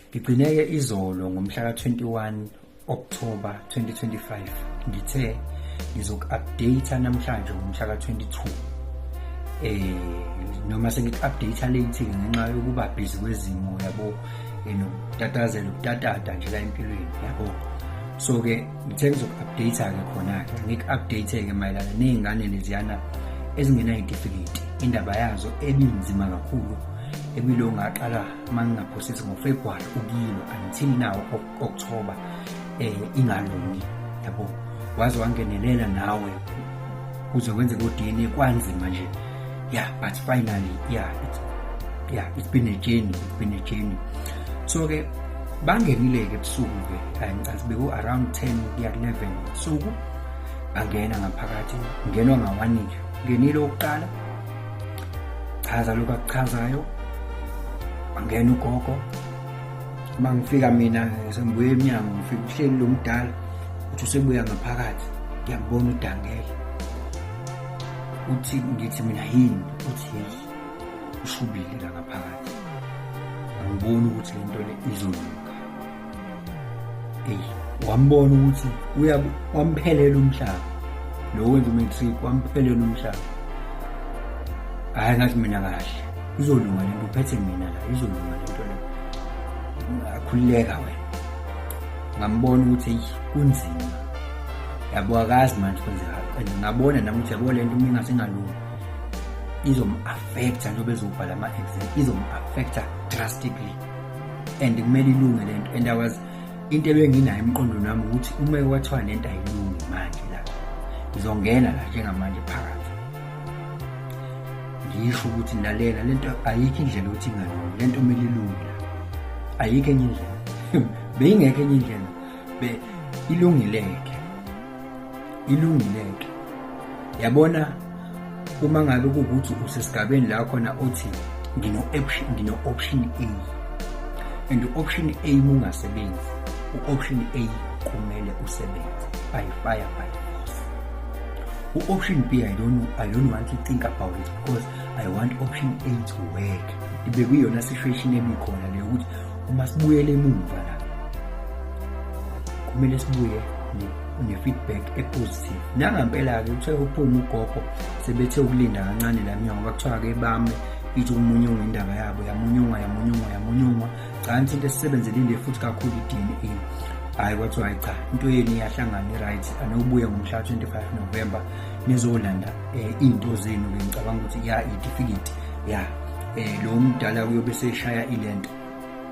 Ngigcine-ke izolo ngomhla ka-21 October 2025, ngithe ngizoku-update namhlanje ngomhla ka-22, noma sengiku-update late ngenxa yokuba busy kwezimo, yabo, nokutatazela, ukutatata nje la empilweni, yabo. So-ke ngithe ngizoku-update-ke khona-ke, ngiku-update-ke mayelana ney'ngane leziyana ezingenayitifiketi, indaba yazo ebinzima kakhulu, ebilo ngaqala uma ngingaphosisi ngoFebruary ukuyilwa until now October, ingalungi, yabo. Waze wangenelela nawe kuze kwenze ko-DNA, kwanzima nje, yeah, but finally, yeah, it's been a journey, it's been a journey. So-ke bangenile-ke ebusuku-ke, ngicathi beku-around 10 kuya ku-11 ebusuku, bangena ngaphakathi, ngenwa ngawanike. Ngenile okokuqala, chaza lokhu akuchazayo, bangena ugogo. Uma ngifika mina sengibuye emnyango, ngifika uhleli lo mdala, uthi usebuya ngaphakathi, ngiyambona udangele. Uthi, ngithi mina, "Yini?" Uthi, "Yeyi, ushubile la ngaphakathi, angiboni ukuthi le nto le izolunga." Eyi, wambona ukuthi wamphelela umhlaba lo wenza u-matric, wamphelela umhlaba. Hhayi, ngathi mina, "Kahle, izolunga lento, uphethe mina la, izolunga lento le, akhululeka wena." Ngambona ukuthi eyi, kunzima, yabo, akazi manje kwenzeka. And ngabona nami ukuthi, yabo, lento uma ingase ingalungi izom-affecta njengoba ezobhala ama-exam, izom-affecta drastically, and kumele ilunge lento. And I was into ebenginayo emqondweni wami ukuthi uma kwathiwa lento ayilungi manje la, ngizongena la njengamanje phakathi, ngisho ukuthi, "Lalela, lento ayikho indlela yokuthi ingalungi lento, kumele ilunge la, ayikho enye indlela." Beyingekho enye indlela, be ilungileke, ilungileke, yabona. Uma ngabe kuwukuthi usesigabeni la khona uthi ngino option A, and u-option A mungasebenzi, u-option A kumele usebenze by fire, by force. U-option B, I don't want to think about it because I want option A to work. Ibe kuyiyona situation ebikhona leyo, ukuthi uma sibuyele emuva la, kumele sibuye ne-feedback e-positive. Nangampela-ke kuthiwa uphuma ugogo, sebethe ukulinda kancane la mnyango, kwakuthiwa-ke bame ithi ukumunyunga indaba yabo, yamunyungwa, yamunyungwa, yamunyungwa. Cha, into esisebenzelile futhi kakhulu i-DNA. Hhayi, kwathiwa, "Hayi cha, into yenu iyahlangana, i-right, anobuya ngomhla 25 November nizolanda iy'nto zenu-ke." Ngicabanga ukuthi ya, itifiketi ya, lo mdala uyobe seshaya ilento.